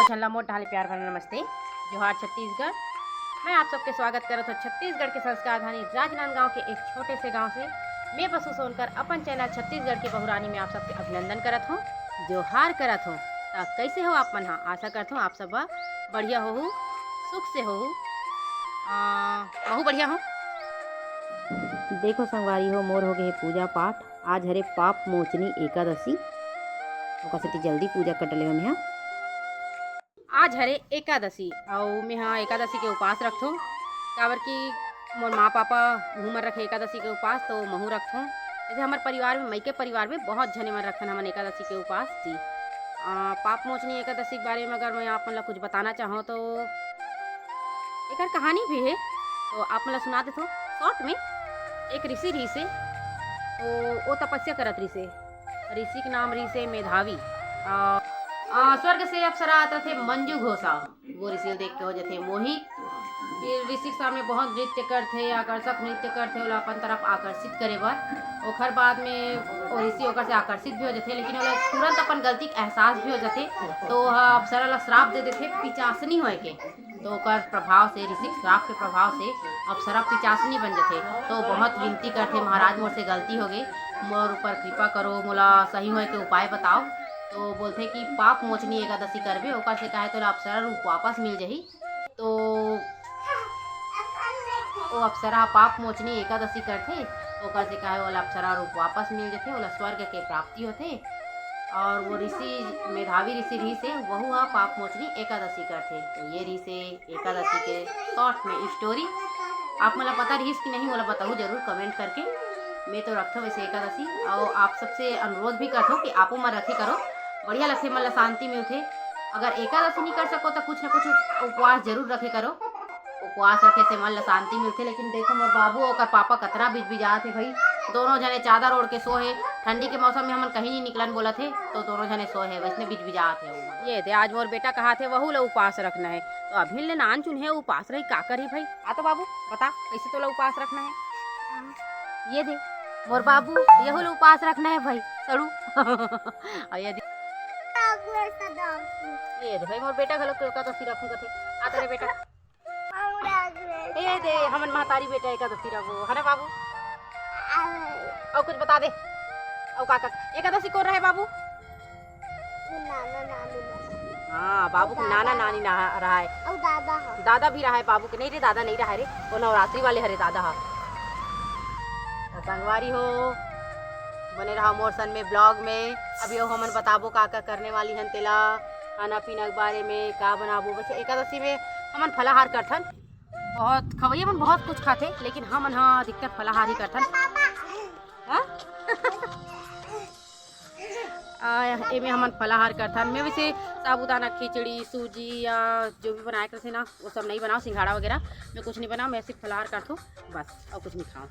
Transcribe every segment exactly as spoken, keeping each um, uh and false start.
झन ला मोर डहार ले प्यार भरा नमस्ते। जोहार छत्तीसगढ़। मैं आप सबके स्वागत करत हूँ छत्तीसगढ़ के संस्कारधानी राजनांदगांव के एक छोटे से गांव से। मैं बसु सोनकर अपन चैनल छत्तीसगढ़ की बहुरानी में आप सबके अभिनंदन करत हूँ, जोहार करत हूँ। त कैसे हो आप मन हा? आशा करत हूँ आप सब बढ़िया होहू, सुख से होहू। आ, महू बढ़िया हूँ। देखो संगवारी हो, मोर हो गए पूजा पाठ। आज हरे पाप मोचनी एकादशी, ओकर सेती जल्दी पूजा कर डले हो मेहा। आज हरे एकादशी, अउ मेहा एकादशी के उपास रखथों, काबर कि मोर माँ पापा उहू मन रखे एकादशी के उपास, तो महू रखथों। जैसे हमर परिवार में, मइके परिवार में बहुत झने मन रखन हमन एकादशी के उपास जी। आ, पाप मोचनी एकादशी के बारे में अगर मैं आप मन ला कुछ बताना चाहूँ तो एकर कहानी भी है, तो आप मन ला सुना देथों short में। एक ऋषि रहिसे, तो वो तपस्या करत रहिसे। ऋषि के नाम रहिसे मेधावी। आ, आ, स्वर्ग से अप्सरा आत रथे मंजू घोषा, वो ऋषि ल देख के हो जथे मोहित। फिर ऋषि के सामने बहुत नृत्य करथे, आकर्षक नृत्य करथे, ओला अपन तरफ आकर्षित करे बर। ओखर बाद में वो ऋषि ओकर से आकर्षित भी हो जथे, लेकिन ओला तुरंत अपन गलती के एहसास भी हो जथे, तो वह अप्सरा ला श्राप दे देथे पिचासनी होए के। तो ओकर प्रभाव से, ऋषि के श्राप के प्रभाव से अप्सरा पिचासनी बन जथे। तो बहुत विनती करथे, "महाराज, मोर से गलती हो गई, मोर ऊपर कृपा करो, मोला सही होए के उपाय बताओ।" तो बोलथे कि पाप मोचनी एकादशी करबे, ओकर से काहे तोला अप्सरा रूप वापस मिल जही। तो वो अप्सरा पाप मोचनी एकादशी करथे, ओकर से काहे ओला अप्सरा रूप वापस मिल जथे, ओला स्वर्ग के प्राप्ति होथे। और वो ऋषि, मेधावी ऋषि रहिसे, वहू ह पाप मोचनी एकादशी करथे। तो ये रहिसे एकादशी के short में story। आप मन ला पता रहिस कि नहीं, मोला बताहू जरूर comment करके। मैं तो रखथों वैसे एकादशी, और आप सबसे अनुरोध भी करथों कि आपो मन रखे करो, बढ़िया लगथे, मन ला शांति मिलथे। अगर एकादशी नहीं कर सको तो कुछ ना कुछ उपवास जरूर रखे करो। उपवास रखे से मन ला शांति मिलथे। लेकिन देखो, मोर बाबू ओकर पापा कतरा बिजबिजात हे भाई, दोनों झने चादर ओढ़ के सो हे। ठंडी के मौसम में हमन कहीं नहीं निकलन बोलत हे, तो दोनों झने सो हे, वैसने बिजबिजात हे। ये दे, आज मोर बेटा कहाथे वहू ला उपास रखना है, तो अभी ले नान चुन हे, उपास रही का करी भाई? आ तो बाबू, बता कैसे तोला उपास रखना है? ये दे, मोर बाबू, यहू ला उपास रखना है भाई, सड़ू। और ये दे, ये दे भाई, मोर बेटा घलो के एकादशी रखूं कथे। आ तो रे बेटा। ए दे, हमन महतारी बेटा एकादशी रखबो, है ना बाबू? और कुछ बता दे। और का कर, एकादशी कौन रहे बाबू? नाना नानी रहे। हाँ, बाबू के नाना नानी ना रहा है। और दादा है। दादा भी रहा है बाबू के। नहीं रे, दादा नहीं रहा है रे, वो नवरात्रि वाले हरे दादा हा। तो संगवारी हो, बने रहा मोर संग में vlog में। अभी वो हमन बताबो का का करने वाली हन तेला, खाना पीना के बारे में का बनाबो। वैसे एकादशी में हमन फलाहार करथन, बहुत खवैया मन बहुत कुछ खाथे, लेकिन हमन ह अधिकतर फलाहार ही करथन। हाँ? आ, एमे हमन फलाहार करथन। मैं वैसे साबूदाना खिचड़ी, सूजी या जो भी बनाए करथे ना, वो सब नहीं बनाओ, सिंघाड़ा वगैरह मैं कुछ नहीं बनाओ, मैं सिर्फ फलाहार करथों बस, और कुछ नहीं खाओ।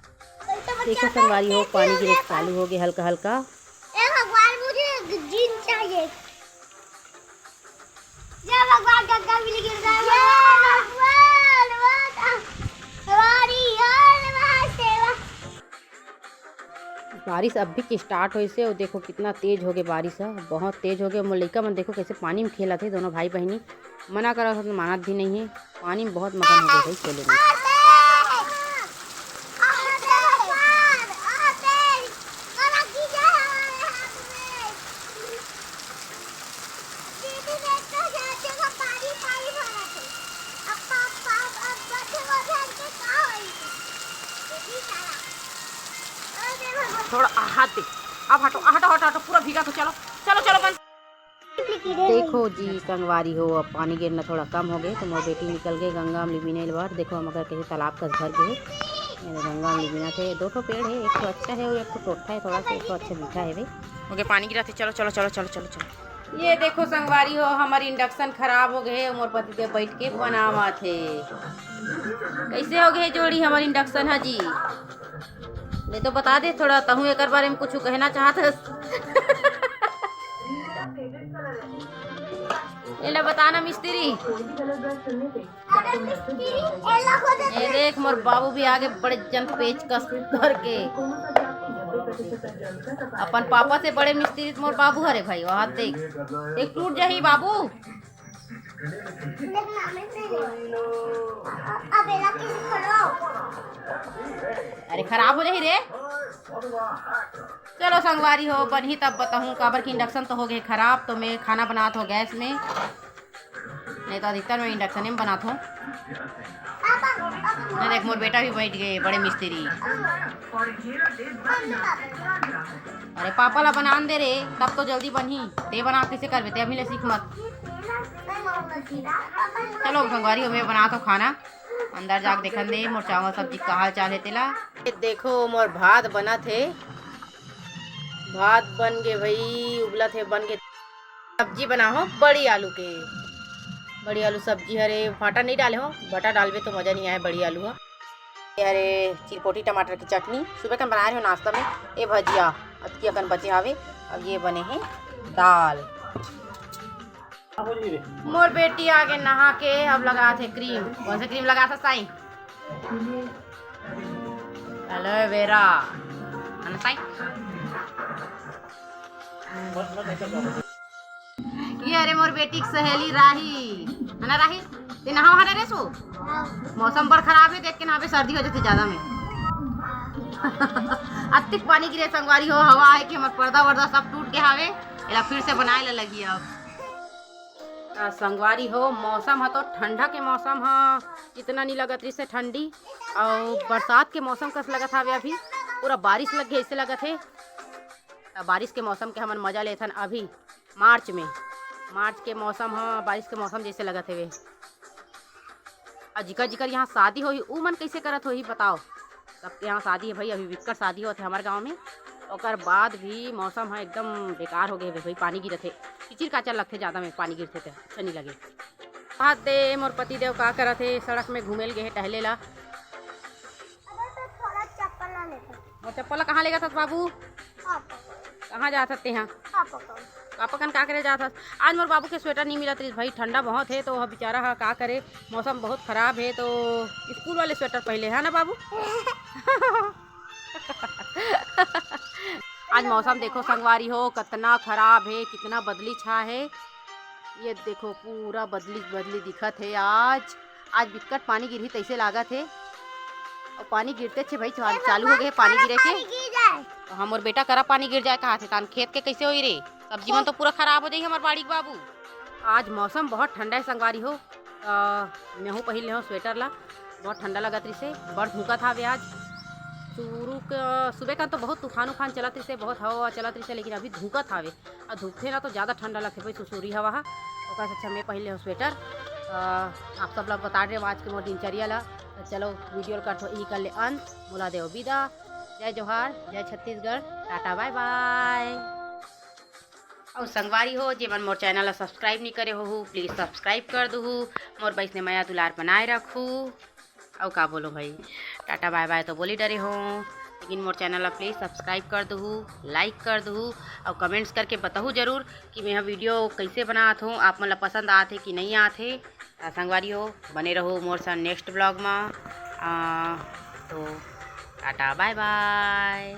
देखो संगवारी हो, पानी गिरे चालू हो गए हल्का हल्का। ए भगवान, मुझे जीन चाहिए। जय भगवान, गंगा मिल गिर जाए। जय भगवान, भगवान, हमारी हर सेवा। बारिश अभी के start होइस हे, अउ देखो कितना तेज हो गए बारिश ह, बहुत तेज हो गए। मोर लइका मन देखो कैसे पानी में खेलत हे, दोनों भाई बहिनी मना करत हो तो मानत भी नहीं है। पानी में बहुत मगन हो गए भाई खेले में। थोड़ा हाथ दे, अब हटो, हटो, हटो, हटो, पूरा भीगा तो चलो, चलो, चलो, बंद। देखो जी संगवारी हो, अब पानी गिरना थोड़ा कम हो गए तो मोर बेटी निकल गए गंगा में लिबिने बर। देखो हम अगर कहीं तालाब कस भर गए, ये गंगा में लिबिना थे। दो ठो पेड़ है, एक ठो अच्छा है और एक ठो टोठा है, थोड़ा सा एक ठो अच्छा मीठा है वे। ओके, पानी गिरा थे, चलो, चलो, चलो, चलो, चलो, चलो। ये देखो संगवारी हो, हमारी induction खराब हो गए, मोर पति देव बैठ के बनावा थे। कैसे हो गए जोड़ी हमारी induction हा जी? ले तो बता दे थोड़ा, तहूँ एकर बारे में कुछ कहना चाहत हस? ले, ले बता ना मिस्त्री। ये देख, मोर बाबू भी आगे बड़े जन पेचकस धर के। अपन पापा से बड़े मिस्त्री तो मोर बाबू हरे भाई, वहाँ देख, एक टूट जाही बाबू। अबे ला कैसे खोलो? अरे, खराब हो जाही रे। चलो संगवारी हो, बनही तब बताहूँ, काबर कि induction तो हो गए खराब, तो मैं खाना बनात हो गैस में, नहीं तो अधिकतर मैं induction में बनात हूँ। ये देख, मोर बेटा भी बैठ गए, बड़े मिस्त्री। अरे पापा ला बनान दे रे, तब तो जल्दी बनही। ते बना कैसे करबे, ते अभी ले सीख मत। चलो संगवारी हो, मैं बनात हो खाना, अंदर जाके देखन दे मोर चावल सब्जी का हाल चाल है तेला। ये देखो मोर भात बनत हे, भात बन गे भाई, उबलत हे, बन गे। सब्जी बना हो बड़ी आलू के, बड़ी आलू सब्जी। अरे भाटा नहीं डाले हो, भाटा डालबे तो मजा नहीं आए बड़ी आलू ह। अरे चिरपोटी टमाटर की चटनी सुबह कन बनाए रहे हो नाश्ता में। ए भजिया अतकी अकन बचे हावे। अब ये बने हैं दाल। मोर बेटी आगे नहा के अब लगात हे क्रीम। कौन सा क्रीम लगात हे साई? एलोवेरा। है ना साई? ये अरे मोर बेटी के सहेली राही, है ना राही? ते नहाव हरे रे सो? मौसम बड़ खराब है, देख के नहाबे सर्दी हो जाथे ज्यादा में। अतिक पानी गिरे संगवारी हो, हवा आए कि हमर पर्दा वर्दा सब टूट के हावे, एला फिर से बनाए ला लगी अब। आ, संगवारी हो, मौसम ह तो ठंडा के मौसम ह, इतना नहीं लगत रहिस हे ठंडी, और बरसात के मौसम कस लगत हावे अभी, पूरा बारिश लग गए ऐसे लगत हे। त बारिश के मौसम के हमन मजा लेथन अभी मार्च में। मार्च के मौसम ह बारिश के मौसम जैसे लगत हवे। अउ जिकर जिकर यहाँ शादी होही, उ मन कैसे करत होही बताओ। सबके यहाँ शादी है भाई, अभी बिक्कट शादी होत है हमारे गाँव में। ओकर बाद भी मौसम ह एकदम बेकार हो गए भाई, पानी गिरत है, चिचिर काचर लगथे ज़्यादा में, पानी गिरथे तो अच्छा नहीं लगे। बात दे मोर पति देव का करत है, सड़क में घूमेल गए है टहले ला। अबे तो थोड़ा चप्पल ला लेता। और चप्पल ला कहाँ लेगा था बाबू? पापा को। कहाँ जात हस तेहा? पापा को। पापा कन का करे जात हस? आज मोर बाबू के स्वेटर नहीं मिलत रहिस भाई, ठंडा बहुत है तो वह बेचारा हा का करे, मौसम बहुत खराब है तो स्कूल वाले स्वेटर पहले है ना बाबू। आज मौसम देखो संगवारी हो, कितना खराब है, कितना बदली छा है। ये देखो पूरा बदली बदली दिखत है आज। आज बिकट पानी गिरही तैसे लागत हे। और पानी गिरते छे भाई, चाल-, चालू हो गए पानी गिरे के। पानी गिर जाए। तो हमर बेटा करा पानी गिर जाए कहा थे, तान खेत के कैसे होई रे? सब्जी मन तो पूरा खराब हो जाई हमर बाड़ी के बाबू। आज मौसम बहुत ठंडा है संगवारी हो। अ, मैं हूँ पहिन ले हूँ स्वेटर ला, बहुत ठंडा लगत रहिसे, बड़ धुकत हावे आज। शुरू क-, सुबह का तो बहुत तूफान उफान चलत रहिसे, बहुत हवा हवा चलत रहिसे, लेकिन अभी धुकत हावे। अउ धुकथे ना तो ज़्यादा ठंडा लगथे भाई, सुरसुरी हवा हा। ओकर से अच्छा मैं पहिन ले हूँ स्वेटर। अ, आप सब ला बता रहे आज के मोर दिनचर्या ला। तो चलो वीडियो ला करथो इही कर ले अंत, मोला देव विदा। जय जोहार, जय छत्तीसगढ़, टाटा बाय बाय। अउ संगवारी हो, जेमन मोर चैनल ला सब्सक्राइब नहीं करे होहू, प्लीज सब्सक्राइब कर दूहू। मोर बइसने मया दुलार बनाए रखू। अउ का बोलो भाई, टाटा बाय बाय तो बोली डरे हो, लेकिन मोर चैनल ला प्लीज सब्सक्राइब कर दूहू, लाइक कर दूहू, अउ कमेंट्स करके बताहू जरूर कि मैं वीडियो कैसे बनात हूँ, आप मन ला पसंद आत हे कि नहीं आत हे। आ, संगवारी हो, बने रहो मोर साथ नेक्स्ट ब्लॉग में। आ, तो टाटा बाय बाय।